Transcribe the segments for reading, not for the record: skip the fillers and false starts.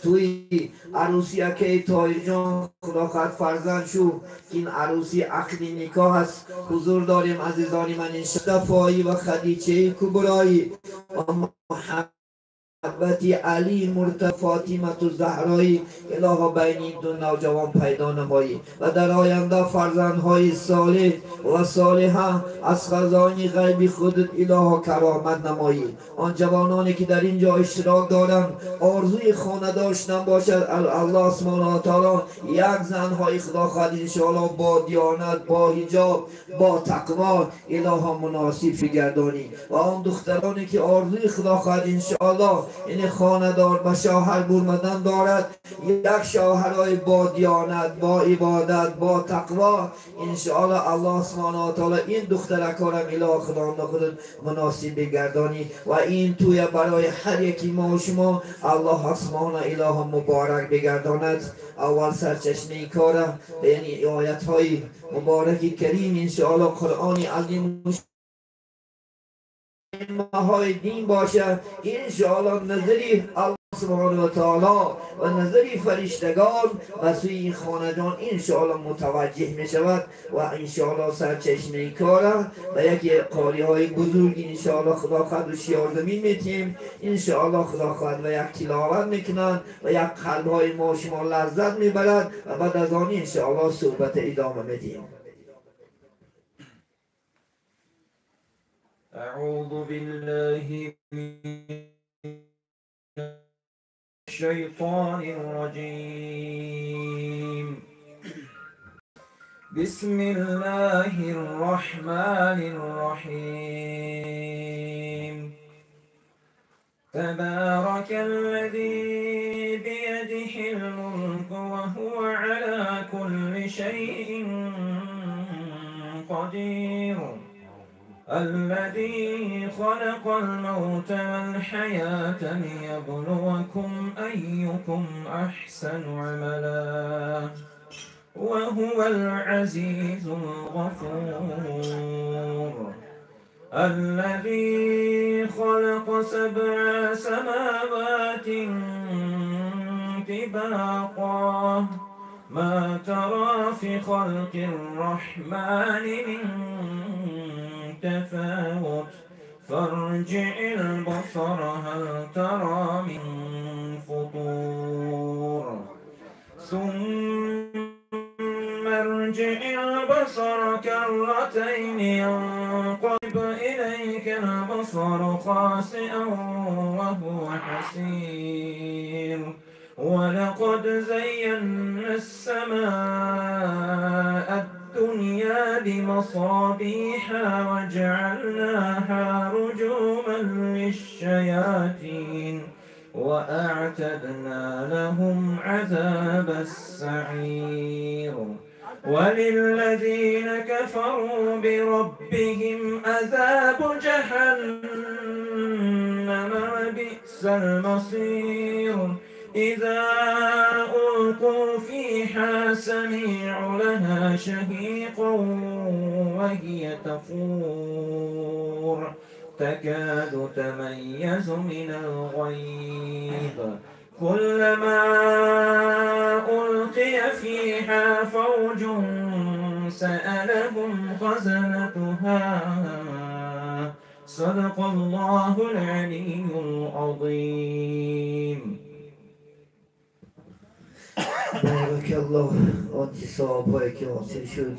توی عروسی که طاهر جان خدا خواهد فرزند شو که این عروسی عقد نکاح است حضور داریم عزیزان من. مصطفی و خدیجه کبرایی و محبت علی مرتضی فاطمه الزهرایی الها بین این دو نوجوان پیدا نمایی و در آینده فرزندهای صالح و صالحه از خزانه غیب خودت الها کرامت نمایی. آن جوانانی که در اینجا اشتراک دارند آرزوی خانه داشتن باشد، الله سبحانه و تعالی یک زنهای خدا خواهد انشاءالله با دیانت، با حجاب، با تقوا الها مناسب بگردانی و آن دخترانی که آرزوی خدا خواهد انشاءالله این خانه‌دار به شوهر برمدن دارد، یک شوهرای با دیانت، با عبادت، با تقوا انشاءالله الله سبحانه و تعالی این دخترکارم اله خداوند خودت مناسب بگردانی و این توی برای هر یکی ما و شما الله سبحانه اله مبارک بگرداند. اول سرچشمه کاره یعنی آیت های مبارک کریم انشاءالله قرآن عظیم های دین باشه انشاءالله نظری الله سبحانه و تعالی و نظری فرشتگان و سوی این خاندان انشاءالله متوجه می شود و انشاءالله سرچشمه کاره و یکی قاری های بزرگ انشاءالله خدا خواهد و شیار زمین میتیم انشاءالله خدا خواهد و یک تلاوت میکنند و یک قلب های ما شما لذت میبرد و بعد از آن انشاءالله صحبت ادامه میدیم. أعوذ بالله من الشيطان الرجيم. بسم الله الرحمن الرحيم. تبارك الذي بيده الملك وهو على كل شيء قدير الذي خلق الموت والحياة ليبلوكم أيكم أحسن عملا وهو العزيز الغفور. الذي خلق 7 سماوات طباقا ما ترى في خلق الرحمن من تفاوت فارجع البصر هل ترى من فطور. ثم ارجع البصر كرتين ينقلب إليك البصر خاسئا وهو حسير. ولقد زينا السماء الدنيا بمصابيح وجعلناها رجوما للشياطين وأعتدنا لهم عذاب السعير. وللذين كفروا بربهم عذاب جهنم وبئس المصير. إذا ألقوا فيها سميعوا لها شهيقا وهي تفور تكاد تميز من الغيظ. كلما ألقي فيها فوج سألهم خزنتها. صدق الله العلي العظيم. بارک الله آنچه ثواب‌هایی که حاصل شد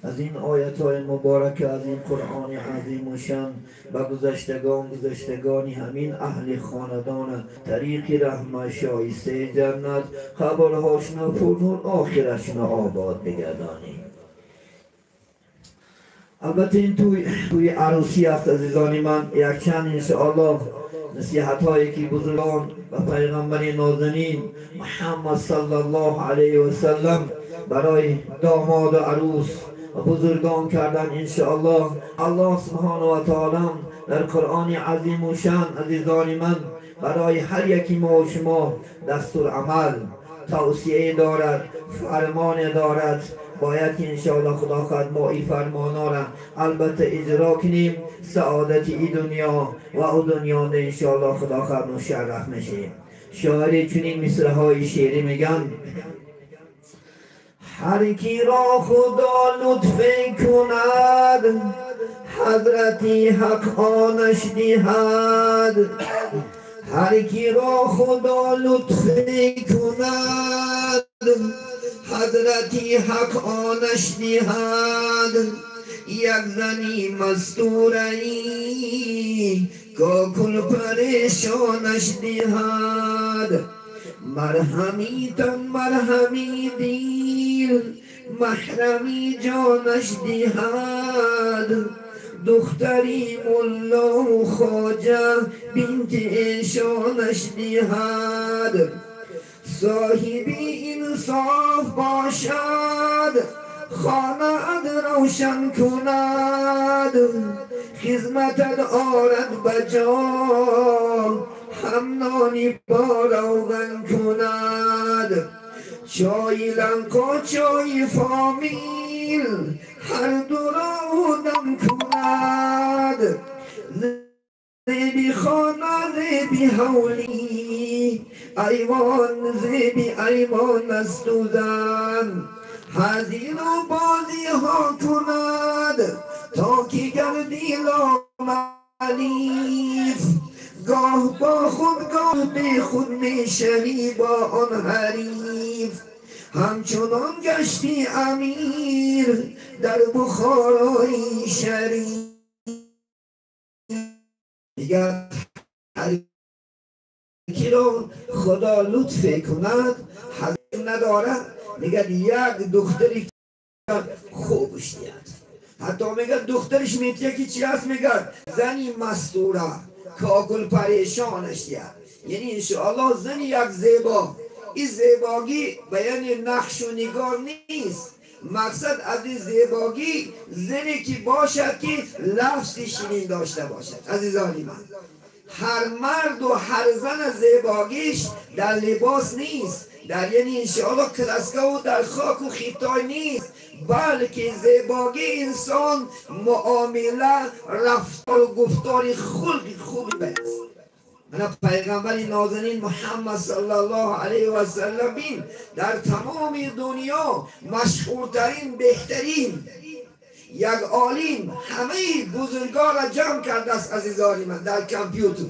از این آیت‌های مبارک، از این قرآن عظیم و شان و گذشتگانی همین اهل خاندان طریق رحمت شایسته جنت خبرهاشون پرنور آخرشون آباد بگردانی. البته این توی عروسی است عزیزان من. یک چند انشاءالله نصیحت هایی که بزرگان و پیغمبر نازنین محمد صلی الله علیه و سلم برای داماد و عروس و بزرگان کردن انشاءالله. الله سبحانه و تعالی در قرآن عظیم و شان عزیزان من برای هر یکی ما و شما دستور عمل توصیه دارد، فرمان دارد. باید که انشاءالله خدا خواهد ما این فرمانا را البته اجرا کنیم، سعادت ای دنیا و او دنیا انشاءالله خدا خواهد مشرف میشیم. شاعر چنین مصرع‌های شعری میگن: هر کی را خدا لطف کند، حضرتی حق آنش دهد. هر کی را خدا لطف کند، حضرتی حق آنش دهد. یک زنی مستوره کاکل پریشانش دهد. مرهمی تن مرهمی دل، محرمی جانش دهد. دختری ملا و خواجه بنت ایشانش دهد. صاحبی انصاف باشد، خانه روشن کند. خدمتت آرد بجا، هم نانی با روغن کند. چای لنکا چای فامیل، هر دو را دم کند. زیبی خانه زیبی حولی، ایوان زیبی ایوان است و زن. هزین و بازی ها کند، تا که گردی لاملیف. گاه با خود گاه به خود میشوی با آن حریف. همچنان گشتی امیر در بخارای شریف. دیگر هر کی را خدا لطف کند حق ندارد. میگه یک دختری خوبش دیاد، حتی میگه دخترش میتیه که چی هست؟ میگه زنی مستوره کاکل پریشانش دیاد. یعنی انشاءالله زنی یک زیبا. این زیباگی بیان نقش و نگار نیست، مقصد از این زیباگی زنی که باشد که لفظ شیرین داشته باشد. عزیزان من، هر مرد و هر زن زیباگیش در لباس نیست، در یعنی انشاءالله کلاسکا و در خاک و خیتای نیست، بلکه زیباگی انسان معامله، رفتار و گفتار خلق خوبی است. من پیغمبر نازنین محمد صلی الله علیه و سلم بین در تمام دنیا مشهورترین، بهترین یک عالم، همه بزرگان را جمع کرده است عزیزان من در کامپیوتر.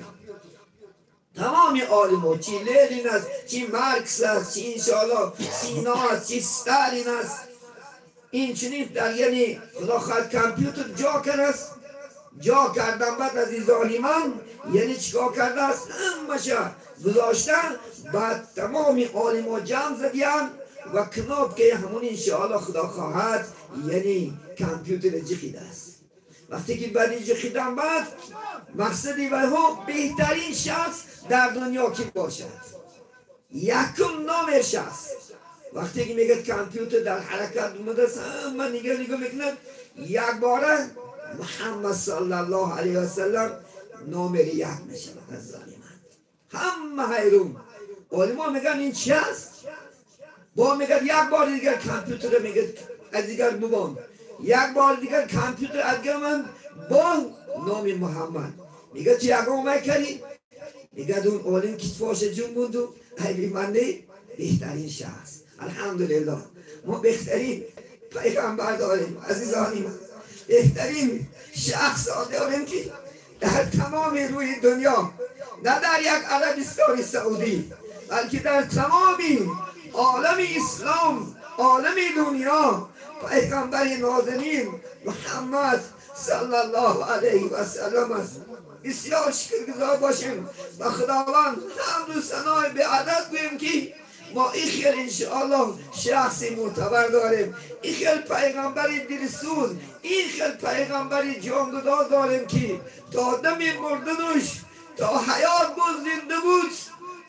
تمام عالم، چی لنین است، چی مارکس است، چی انشاءالله سینا است، چی ستالین است، این چنین در یعنی خدا خواهد کامپیوتر جا کرده است. جا کردن بعد عزیزان من یعنی چیکار کرده است؟ همشه گذاشتن، بعد تمام عالم ها جمع زدین و کناب که همون انشاءالله خدا خواهد یعنی کامپیوتر جخیده است. وقتی که بعد جخیدن بعد مقصدی و ها بهترین شخص در دنیا کی باشد، یکم نام شخص. وقتی که میگه کامپیوتر در حرکت اومده است، همه نگاه نگاه میکنند، یک باره محمد صلی الله علیه و سلم نام یک میشود. از من همه حیرون. علما میگن این چی است؟ با میگن یک بار دیگر کامپیوتر میگه از دیگر ببان، یک بار دیگر کامپیوتر از من با نام محمد میگه چی اگه میکردی؟ میگه اون عالم کتفاش جون بوندو ای من بهترین شخص. الحمدلله ما بهترین پیغمبر داریم عزیزانی من، بهترین شخص داریم که در تمام روی دنیا، نه در یک عربستان سعودی، بلکه در تمام عالم اسلام، عالم دنیا، پیغمبر نازنین محمد صلی الله علیه و سلم است. بسیار شکرگزار باشیم و خداوند حمد و ثنای به عدد گوییم که ما این خیل انشاءالله شخص معتبر داریم، این خیل پیغمبر دلسوز، این خیل پیغمبر جانگداز داریم که تا دم مردنش، تا حیات بود، زنده بود،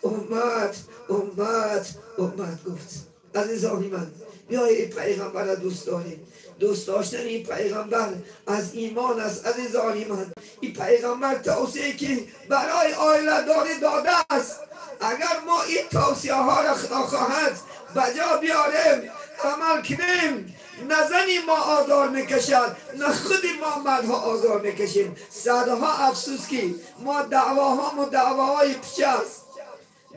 امت امت امت گفت. عزیزان من، بیای این پیغمبر را دوست داریم. دوست داشتن این پیغمبر از ایمان است. عزیزان من، این پیغمبر توصیه که برای آیله داری داده است، اگر ما این توصیه ها را خدا خواهد بجا بیاریم، عمل کنیم، نه زنی ما آزار میکشد، نه خود ما مردها آزار میکشیم. صدها افسوس که ما دعواها و دعواهای پیچ است.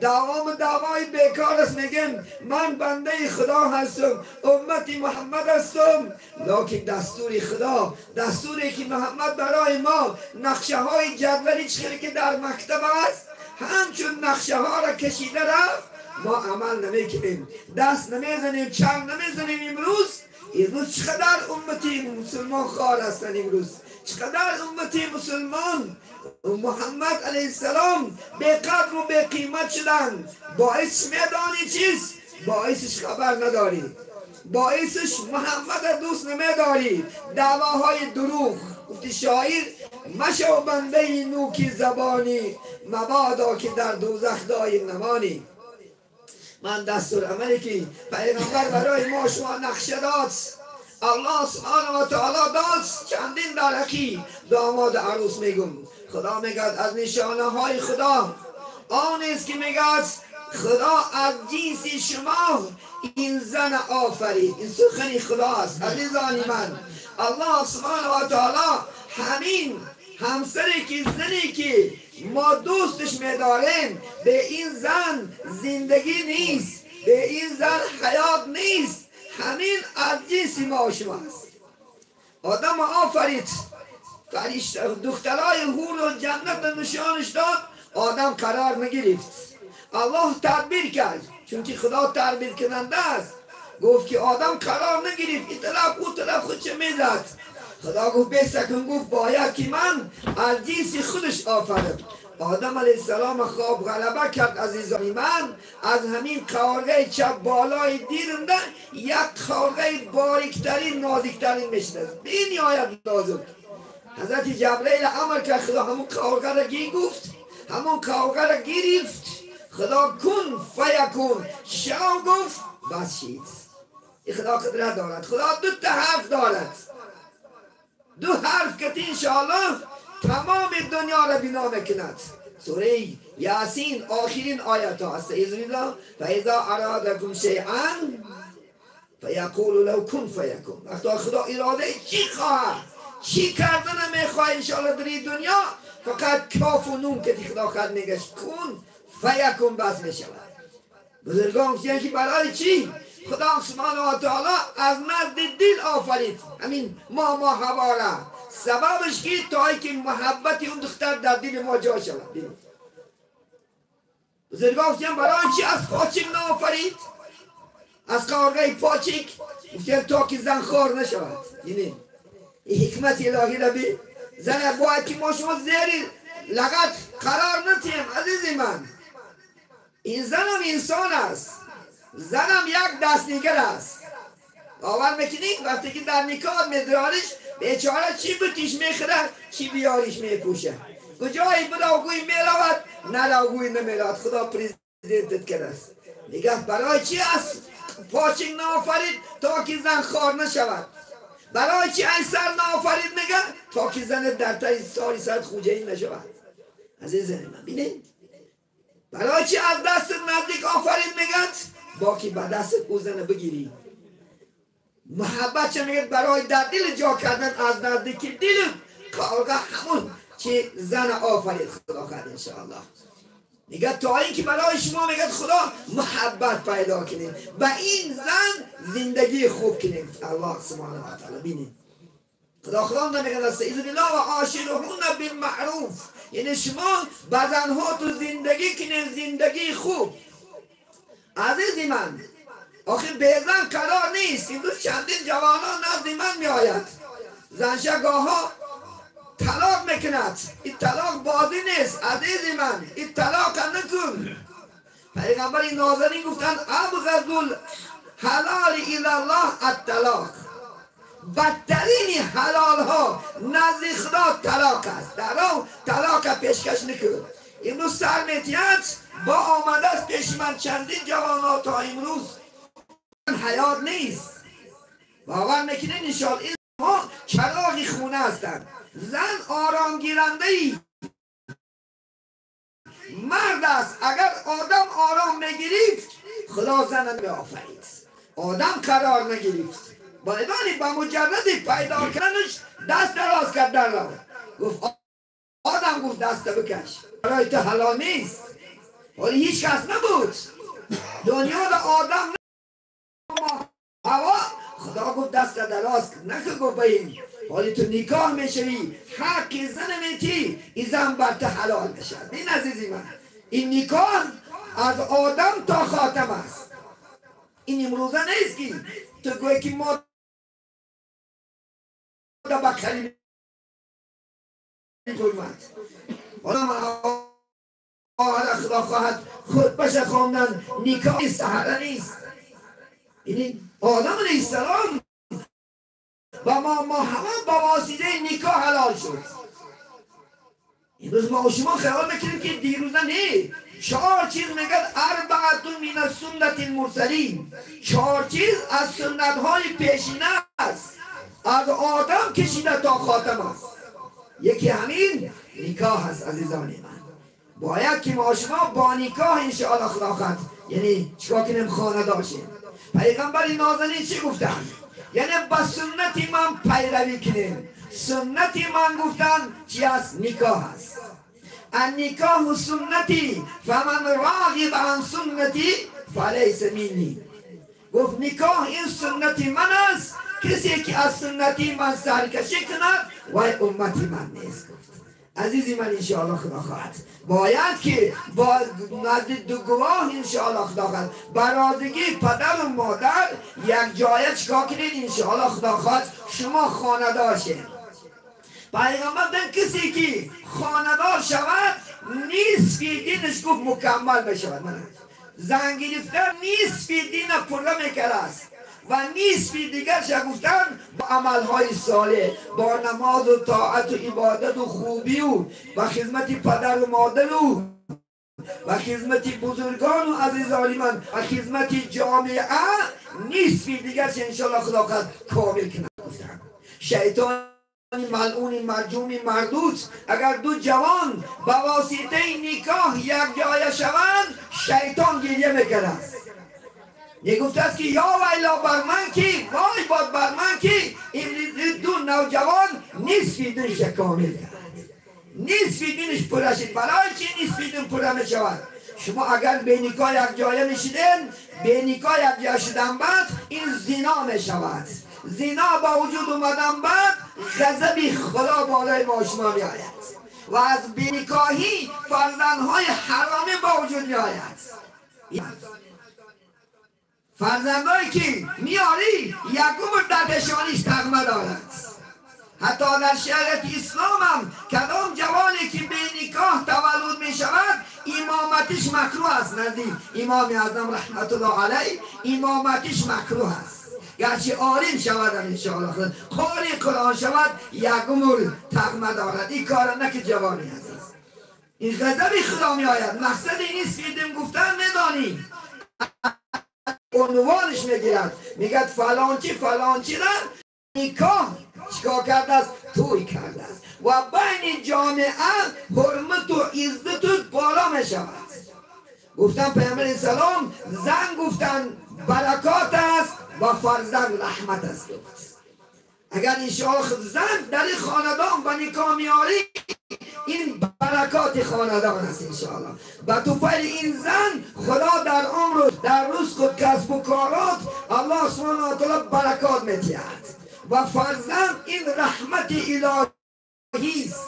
دعوام دعوای بیکار است. میگم من بنده خدا هستم، امتی محمد هستم، لکن دستور خدا، دستوری که محمد برای ما نقشه های جدولی چخیلی که در مکتب است، همچون نقشه ها را کشیده رفت، ما عمل نمیکنیم، دست نمیزنیم، چنگ نمیزنیم. امروز چقدر امتی مسلمان خوار هستند، امروز چقدر امتی مسلمان محمد علیه السلام به قدر و به قیمت شدن. باعث میدانی چیز؟ باعثش خبر نداری، باعثش محمد دوست نمیداری. دعواهای دروغ. گفتی شاعر مشو بنده نوکی زبانی، مبادا که در دوزخ دایم نمانی. من دستور عملی که پیغمبر برای ما شما نقشه داد، الله سبحانه و تعالی داد، چندین درکی داماد عروس میگم. خدا میگه از نشانه های خدا آن است که میگه خدا از جنس شما این زن آفرید. این سخن خدا است عزیزان من. الله سبحانه و تعالی همین همسری که زنی که ما دوستش میداریم، به این زن زندگی نیست، به این زن حیات نیست، همین از جنس ما و شما است. آدم آفرید، دخترای حور و جنت نشانش داد، آدم قرار نگرفت. الله تدبیر کرد، چون که خدا تدبیر کننده است. گفت که آدم قرار نگرفت، این طرف او طرف خودش میزد. خدا گفت بسکن، گفت باید که من از جنس خودش آفرم. آدم علیه السلام خواب غلبه کرد عزیزان من، از همین قارقه چپ بالای دیرنده یک قارقه باریکترین نازکترین میشنست، بی نهایت نازک. حضرت جبرئیل امر کرد، خدا همون قارقه را گی گفت، همون قارقه را گرفت. خدا کن فیکون، شو گفت بس شید. خدا قدرت دارد، خدا دو تا حرف دارد، دو حرف که انشاءالله تمام دنیا را بنا میکند. سوره یاسین آخرین آیت ها است. اعوذ بالله فاذا ارادکم شیئا فیقول له کن فیکون. وقتی خدا اراده چی خواهد، چی کردن میخواه انشاءالله در دنیا، فقط کاف و نون که خدا خود میگه کن فیکون بس میشود. بزرگان گفتند که برای چی خدا سبحانه و تعالی از نزد دل آفرید همین ما هوا را، سببش که تا که محبت اون دختر در دل ما جا شود. بزرگان گفتند برای چی از پاچک نآفرید، از قارقه پاچک؟ گفتند تا که زن خار نشود. یعنی این حکمت الهی را بی زن باید که ما شما زیر لغت قرار ندیم. عزیز من، این زنم انسان است، زنم یک دستنیگر است. باور میکنید وقتی که در نکاح میدارش بیچاره چی بتیش میخوره، چی بیاریش میپوشه، کجایی بلاگوی میرود نلاگوی نمیرود. خدا پرزیدنتت کرده است. میگه برای چی از پاچینگ نآفرید؟ تا که زن خار نشود. برای چی سر نآفرید؟ میگه تا که زن در تای ساری سر خوجه نشود. عزیز من ببینید برای چی از دست نزدیک آفرید؟ میگن با که به دست او زن بگیری. محبت چه میگه؟ برای در دل جا کردن از نزدیک دل کارگاه همون که زن آفرید خدا خواهد انشاءالله. میگه تا اینکه برای شما میگه خدا محبت پیدا کنیم و این زن زندگی خوب کنیم. الله سبحانه و تعالی بینید خدا میگه استعیذ بالله و عاشرهن بالمعروف، یعنی شما با زنها تو زندگی کنید زندگی خوب. عزیزی من آخه به زن قرار نیست. امروز چندین جوانان نزد من میآید، زنشگاه طلاق میکند. این طلاق بازی نیست عزیزی من، این طلاق نکن. پیغمبر نازنین گفتن ابغض الحلال الی الله الطلاق، بدترین حلال ها نزد خدا طلاق است. در آن طلاق پیشکش نکن. امروز سر میتید با آمده است پیش من چندین جوان ها تا امروز حیات نیست. باور میکنین انشاءالله این ها چراغ خونه هستند. زن آرام گیرنده ای مرد است. اگر آدم آرام نگرفت خدا زن نمی آفرید. آدم قرار نگرفت، باید با مجرد پیدا کردنش دست دراز کرد در راه. گفت آدم، گفت دست بکش، برای تو حلال نیست. ولی هیچ کس نبود دنیا دا آدم هوا. خدا گفت دست دراز نکن، گفت این ولی تو نکاح میشوی، حق زن میتی، این زن بر تو حلال میشد. این عزیزی من، این نکاح از آدم تا خاتم است. این امروزه نیست که تو گویی که ما بخری حرمت. حالا خدا خواهد خطبه‌ش خواندن نکاح سهره نیست. این آدم علیه السلام و ما همه با واسطه نکاح حلال شد. امروز ما و شما خیال میکنیم که دیروزه نه. چهار چیز میگه اربعة من السنة المرسلین، چهار چیز از سنت های پیشینه است، از آدم کشیده تا خاتم است. یکی همین نکاح است. عزیزان من، باید که ما شما با نکاح انشاءالله خدا خواهد یعنی چیکار کنیم؟ خانه داشتیم. پیغمبر نازنین چی گفتن؟ یعنی با سنت من پیروی کنیم. سنت من گفتن چی است؟ نکاح است. النکاح سنتی فمن راغب عن سنتی فلیس منی. گفت نکاح این سنت من است، کسی که از سنتی من سرکشی کند وای امتی من نیست. گفت عزیزی من انشاءالله خدا خواهد باید که با نزد دو گواه انشاءالله خدا خواهد برازگی پدر و مادر یک جایه چکا کنید انشاءالله خدا خواهد شما خانه‌دار شید. پیغمبر دن کسی که خانه‌دار شود نصف دینش گفت مکمل بشود. من زن گرفتن نصف دین پره میکرد است و نصف دیگرش گفتن با عملهای صالح، با نماز و طاعت و عبادت و خوبی و خدمت پدر و مادر و خدمت بزرگان و عزیزان من و خدمت جامعه، نصف دیگرش انشاءالله خدا خواهد کامل کند. گفتن شیطان ملعون مرجوم مردود اگر دو جوان با واسطه نکاح یک جای شوند شیطان گریه میکرد است. میگفت است که یا ویلا بر من کی، وای باد بر من کی این دو نوجوان نصف دینش کامل کرد، نصف دینش پره شد. برای چی نصف دین پره میشود؟ شما اگر به نکاح یک جایه میشیدین، به نکاح یک جای شدن بعد این زنا میشود. زنا با وجود اومدن بعد غضب خدا بالای ما شما می آید و از بینکاهی فرزندهای حرامی با وجود می آید. فرزندهایی که میاری یک عمر در پیشانیش تغمه دارد. حتی در شریعت اسلام هم کدام جوانی که به نکاح تولد می شود امامتش مکروه است. نزدی امام اعظم رحمت الله علیه امامتش مکروه است. گرچه عالم شود انشاءالله قاری قرآن شود یک عمر تغمه دارد. این کار نه که جوانی عزیز، این غضب خدا می آید. مقصد این نیست که دم گفتن میدانی عنوانش میگیرد، میگد فلانچی فلانچی را نکاح چیکار کرده است؟ توی کرده است و بین جامعه حرمت و عزت بالا می شود. گفتن پیامبر السلام زن گفتن برکات است و فرزند رحمت است. اگر انشاءالله زن در خاندان و نکاح میاری این برکات خاندان است انشاءالله. با توفیل این زن خدا در عمر و در رزق و کسب و کارات الله سبحانه و تعالی برکات میدهد و فرزند این رحمت الهی است.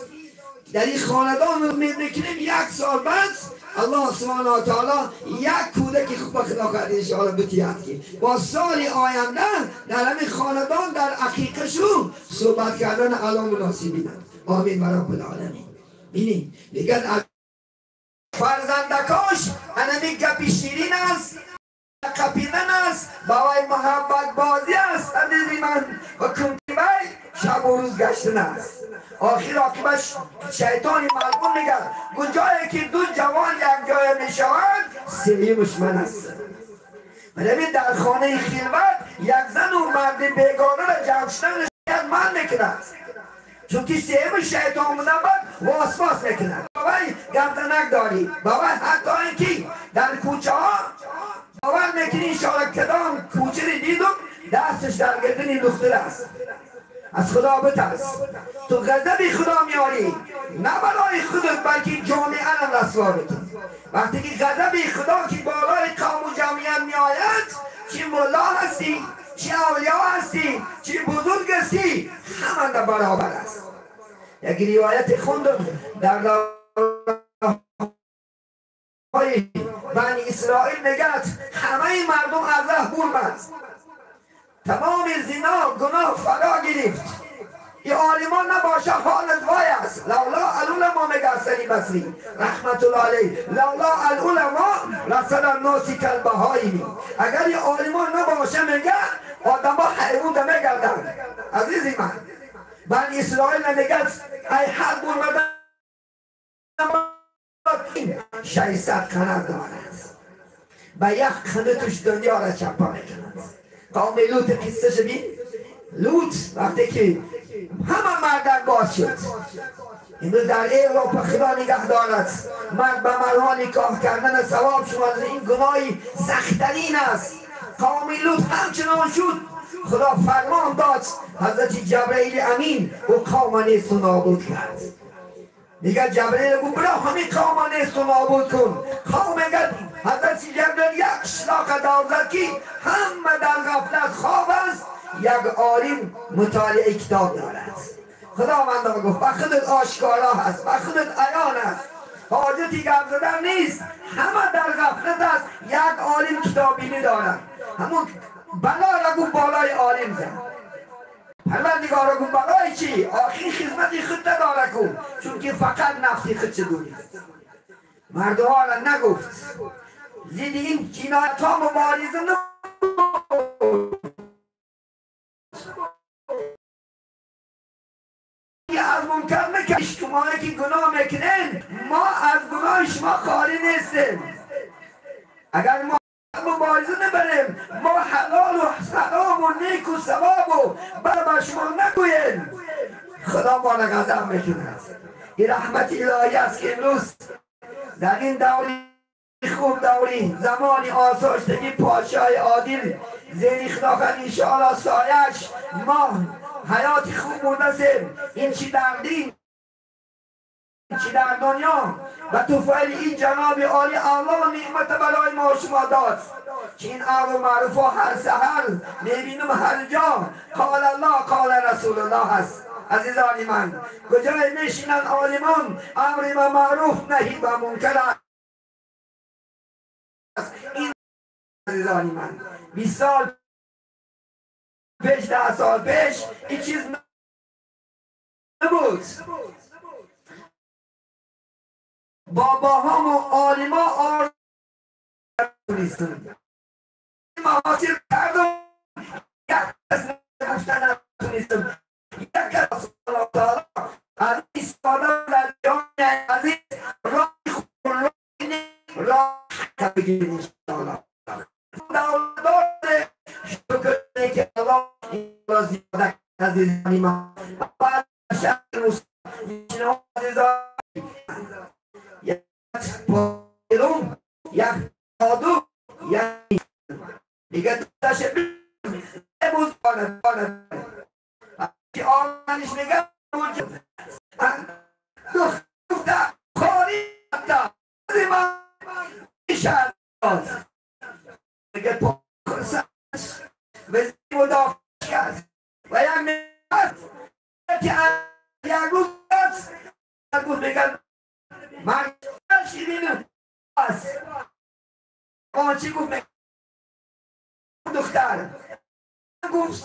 در این خاندان میکنیم یک سال بعد الله سبحانه و تعالی یک کودک خوب خدا خواهد انشاءالله بتیاد که با سال آینده در همین خاندان در عقیقه شو صحبت کردن الان مناسبی. آمین رب العالمین. بینید میگن فرزندکاش انمی گپی شیرین است، قپیدن است، با محبت بازی است عزیزی من و کنتیبای شب و روز گشتن است. آخر عاقبت شیطان ملعون میگه کجایی که دو جوان یک جای میشوند سیمش من است. ولی در خانه خلوت یک زن و مرد بیگانه را جمع شدن من میکند، چون که سیم شیطان بودن بعد واسواس میکند. بابای گردنک داری، بابای حتی اینکه در کوچه ها باور میکنی انشاءالله کدام کوچه رو دیدم دستش در گردن این دختر است. از خدا بترس، تو غضب خدا میاری نه برای خودت بلکه جامعه را رسوا میکنی. وقتی که غضب خدا که بالای قوم و جمعیت می آید، چی ملا هستی، چی اولیا هستی، چی بزرگ هستی، همه برابر است. یک روایت خوندم در های بنی اسرائیل میگه همه مردم از راه برمد، تمام زنا گناه فرا گرفت. این عالمان نباشه حالت وای است. لولا العلماء میگه حسن بصری رحمت الله علیه، لولا العلماء لصار الناس کالبهایم. اگر این عالمان نباشه میگه آدما حیوان میگردن. عزیزی من، بنی اسرائیل میگه ای حق برمدن 600 قنات دارد، به یک قناتش دنیا را چپا میکند. قوم لوط قصه شدی؟ لوط وقتی که همه مردک باز شد. امروز در اروپا خدا نگه دارد، مرد به مردها نکاح کردن ثواب شما، این گناهی سخت‌ترین است. قوم لوط همچنان شد. خدا فرمان داد حضرت جبرئیل امین او قوم نیست و نابود کرد. میگه جبرئیل گفت برو همین قوم نیست و نابود کن. قوم میگه حضرت جبرئیل یک شلاق دور زد که همه در غفلت خواب است، یک عالم مطالعه کتاب دارد. خداوند گفت به خودت آشکارا هست، به خودت عیان است، حاجتی گپ زدن نیست، همه در غفلت است، یک عالم کتابینی دارد. همون بلا را گفت بالای عالم زد. پروردگار گفت بالای چی؟ آخر خدمت خود نداره کن، چون که فقط نفسی خود چه دونست. مردها را نگفت زید این جنایت ها مبارزه نگفت. از منکر نکرد. شما که گناه میکنین، ما از گناه شما خالی نیستیم. اگر ما مبارزه نبریم، ما حلال و سلام و نیک و ثواب و بر شما نگوییم، خدا ما را غضب میکند. این رحمت الهی است که امروز در این دوری خوب، دوری زمانی آسایشتگی، پادشاه عادل زیر خلافت انشاءالله سایش ما حیات خوب بردسیم. این چی در دین، چی در دنیا و توفیل این جناب عالی الله نعمت برای ما شما داد که این امر معروف ها هر سحر میبینم هر جا قال الله قال رسول الله هست. عزیزان من، کجای میشینن عالمان امر به معروف نهی به منکر است. این عزیزان من 20 سال پیش، 10 سال پیش این چیز نبود. باباهام و عالما آرزو محاصر کردم، یک کس نگفتن نتونستم، یک کس الله تعالی از ایستاده در جان عزیز راه خود راه بگیریم انشاءالله. دولت شکر که الله زیاده عزیزانی ما بعد شهر عزیزان یک پایلون یک آدو یک دیگه داشت امروز بانه بانه که آمنش میگه دختر خاری تا ما میشد دیگه پاکسش وزیر مدافع کرد و یک نفس یک روز گفت میگن من شیرین است. آن چی گفت؟ دختر گفت